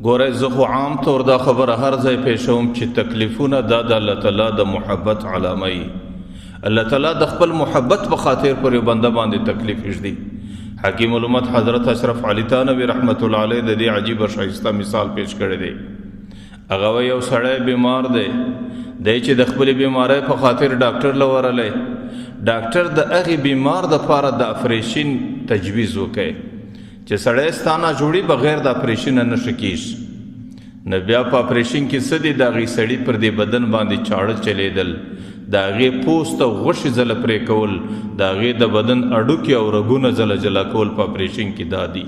ګورئ، زه خو عام طور دا خبره هر ځای پیښوم چې تکلیفونه دا د الله تعالی د محبت علامه وي. الله تعالی د خپل محبت په خاطر پر یو بنده باندې تکلیف ږدي. حکیم الامت حضرت اشرف علي تانوي رحمت الله علیه د دې عجیبه ښایسته مثال پیش کړی دی. هغه وایي یو سړی بیمار دی، دی چې د خپلې بیمارۍ په خاطر ډاکټر له ورغلی، ډاکټر د هغې بیمار دپاره د اپریشن تجویز وکړي چې سړی ستا ناجوړي بغیر د اپریشنه نه ښه کېږي. نو بیا په اپریشن کې څه دي، د هغې سړي پر دې بدن باندې چاړه چلېدل، د هغې پوست او غوښې ځله پرې کول، د هغې د بدن هډوکي او رګونه ځله جلا کول په اپریشن کې دا دي.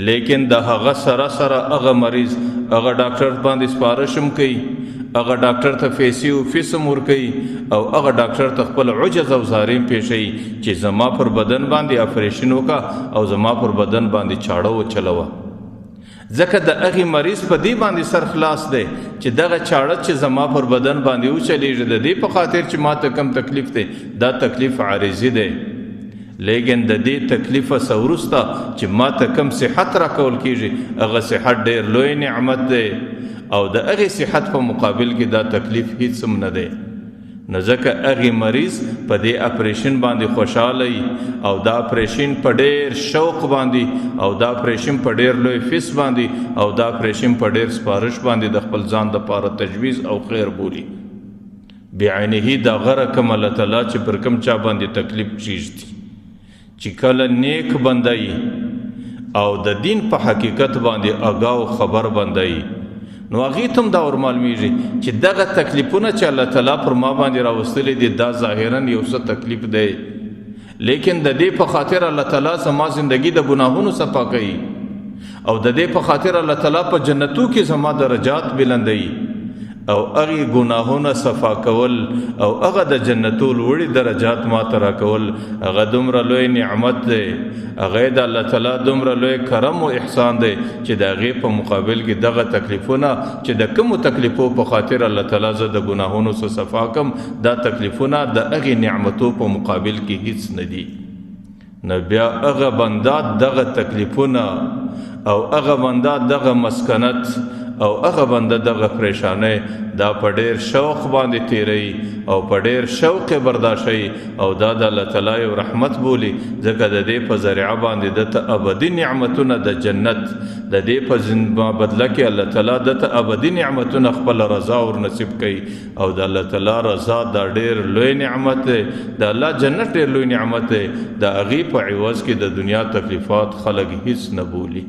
لیکن د هغه سره سره هغه مریض هغه ډاکټر باندې سپارش هم کوي، هغه ډاکټر ته فیسې او فیس هم ورکوي، او هغه ډاکټر ته خپل عجز او زارې هم پېښوي چې زما پر بدن باندې اپریشن وکړه او زما پر بدن باندې چاړه وچلوه. ځکه د هغې مریض په دې باندې سر خلاص دی چې دغه چاړه چې زما پر بدن باندې وچلېږي، د دې په خاطر چې ما ته کم تکلیف دی، دا تکلیف عارضي دی، لیکن د دې تکلیفه څخه وروسته چې ما ته کم صحت راکول کېږي، هغه صحت ډېر لوی نعمت دی، او د هغې صحت په مقابل کې دا تکلیف هیڅ هم نه دی. نو ځکه هغې مریض په دې اپریشن باندې خوشحاله وي، او دا اپریشن په ډېر شوق باندې، او دا اپریشن په ډېر لوی فیس باندې، او دا اپریشن په ډېر سپارش باندې د خپل ځان دپاره تجویز او خیر بولي. بعینه دا غره کوم الله تعالی چې پر کوم چا باندې تکلیف کښېږدي، چې کله نیک بنده وي او د دین په حقیقت باندې آګاه او خبر بنده وي، نو هغې ته هم دا ور معلومیږي چې دغه تکلیفونه چې الله تعالی پر ما باندې راوستلي دي، دا ظاهرا یو څه تکلیف دی، لیکن د دې په خاطر الله تعالی زما زندگی د ګناهونو صفا کوي، او د دې په خاطر الله تعالی په جنتو کې زما درجات بلندوي، او هغې ګناهونه صفا کول او هغه د جنتو لوړې درجات ما ته راکول، هغه دومره لوی نعمت دی، هغه د الله تعالی دومره لوی کرم او احسان دی چې د هغې په مقابل کې دغه تکلیفونه چې د کومو تکلیفو په خاطر الله تعالی زه د ګناهونو څخه صفا کم، دا تکلیفونه د هغې نعمتو په مقابل کې هیڅ نه دي. نو بیا هغه بنده دغه تکلیفونه او هغه بنده دغه مسکنت او هغه بنده دغه پریشانۍ دا په ډېر شوق باندې تیروي او په ډېر شوق یې برداشوي، او دا د الله تعالی یو رحمت بولي، ځکه د دې په ذریعه باندې ده ته ابدي نعمتونه د جنت، د دې په بدله کې الله تعالی ده ته ابدي نعمتونه خپله رضا ور نصیب کوي، او د الله تعالی رضا دا ډېر لوی نعمت دی، د الله جنت ډېر لوی نعمت دی، د هغې په عوض کې د دنیا تکلیفات خلک هیڅ نه بولي.